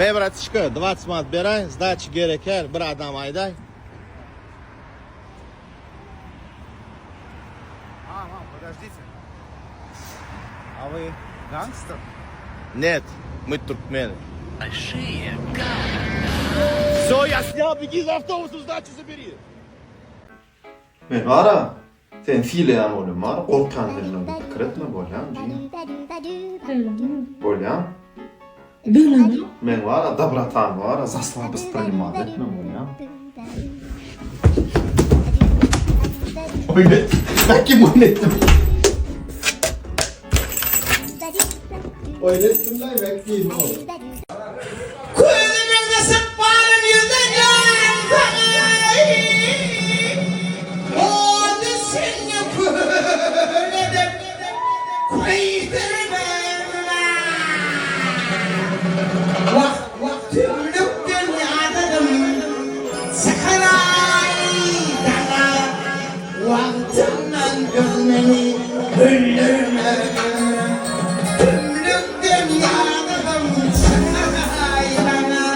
Ey bratişka, 20 manat beräý, sdaçi gereker, bir adam aýdaý. Ага, подождите. А вы гангстер? Нет, мы туркмены. Большие Все, я снял, беги за автобусом, сдачу забери. Men bara seni sylaýan bolýan, bara gorkýan senden diýip pikir etme bolýamy jigim? Bolýamy? Men bara dobrotan bara za slabost prinimat etme bolýamy? Oýnat. Ben kim oýnatdym? Oýnatdym lan, ben kim o? Közümiň gysyp barym ýüzden ýan saňa Ody sende kül edip köýdürme Wah tümlükden ýadadym Çykaraý daňa Wagtyndan öň meni öldürme Tümlükden ýadadym çykaraý daňa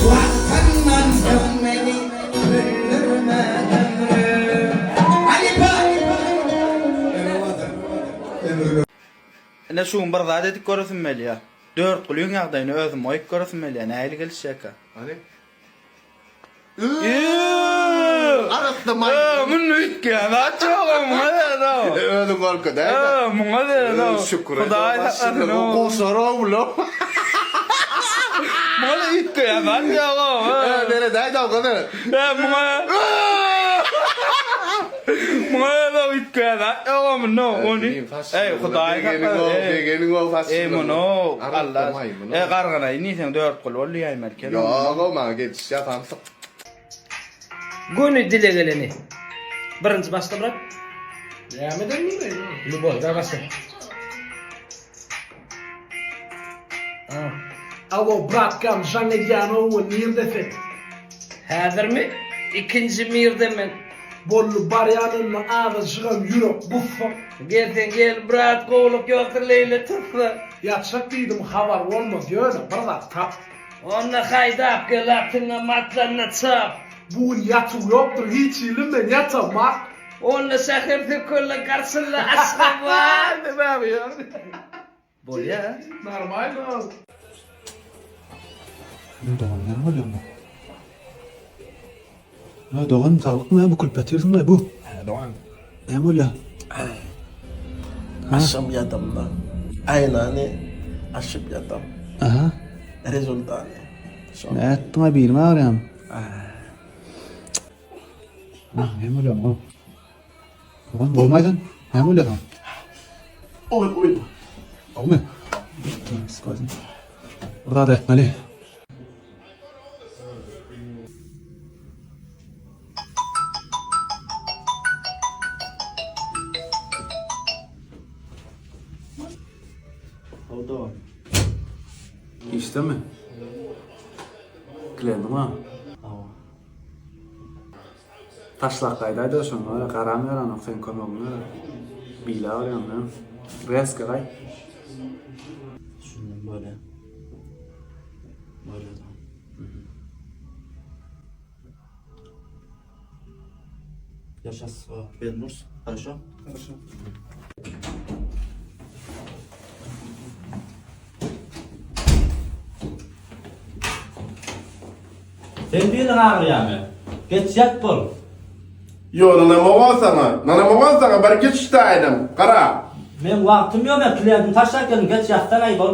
Wagtyndan öň meni öldürme Halypa! Ine şu gün bir zat edip göresim gelýär. Dörtgulyň ýagdaýyny özüm goýup göresim gelýär. Nähili gelişýärkä? Hany? Eee! Arasda maý. Eee, muny üýtgän zat ýok, muňa zerur. Özüň gorkut, hä? Eee, muňa zerur. Şükür. Hudaý saklasyn. Goşar oglum. Muňa üýtgän zat ýok. Eee, nere däý dawga nere? Eee, muňa Muňa da üýtgän zat ýok, muny. Ony. Eý, Hudaý saklasyn. Begeniň ol saçyny. Eý, muny. Allah. Eý, garganaýyn diýseň, dört gul boldy ýaýmaly eken. Ýok, o maňa gelişýär, samsyk. Göni dile geleni. Birinji başla brat. Nämeden diýmeýin? Lüboý, da başla. Alo bratkam jaň edýän ogul nirde sen? Häzirmi? Ikinji mirde men. Boldy barýan onda azajygam ýürek gussa. Gelseň gel brat gowluk ýokdur leýle tutsa. Ýatjak diýdim habar bolmaz ýöne bir zat tap. Onda haýdap gel atyňa matlanna çap. Bu gün ýatuw ýokdur hiç hili men ýatamak. Onda şäher sökelle garşylla Aşgabat. Bolýa. Normalno. Dogan näme bolýar onda? Ha dogan saglykmy bu bükülip ýatyrsyň bu? Hä dogan. Näme bolýar? Aşam ýatamda aýnany aşyp ýatam. Aha. Rezultany. Şo. Nätdiň-aý biliň agyrýamy? Näme bolýar? Dogan bolmaý sen. Näme bolýar saňa? Oý oý. Gowmy? Bir zat etmeli. Işdemi? Iklendiňmi? Hawa. Taşlap gaýdaýda şony ora garam ýaranok seň kömegiň gerek. Bile agyrýan da. Rezko gaý. Düşündim bolýa. Bolýa dogan. Я сейчас вернусь. Хорошо? Хорошо. Seň biliň agyrýamy? Geç ýat bol. Ýo nanamogan saňa, nanamogan saňa bir geç işdäýdim, gara. Meň wagtym ýok men kliýentimi taşlap geldim geç ýatsanaý bol.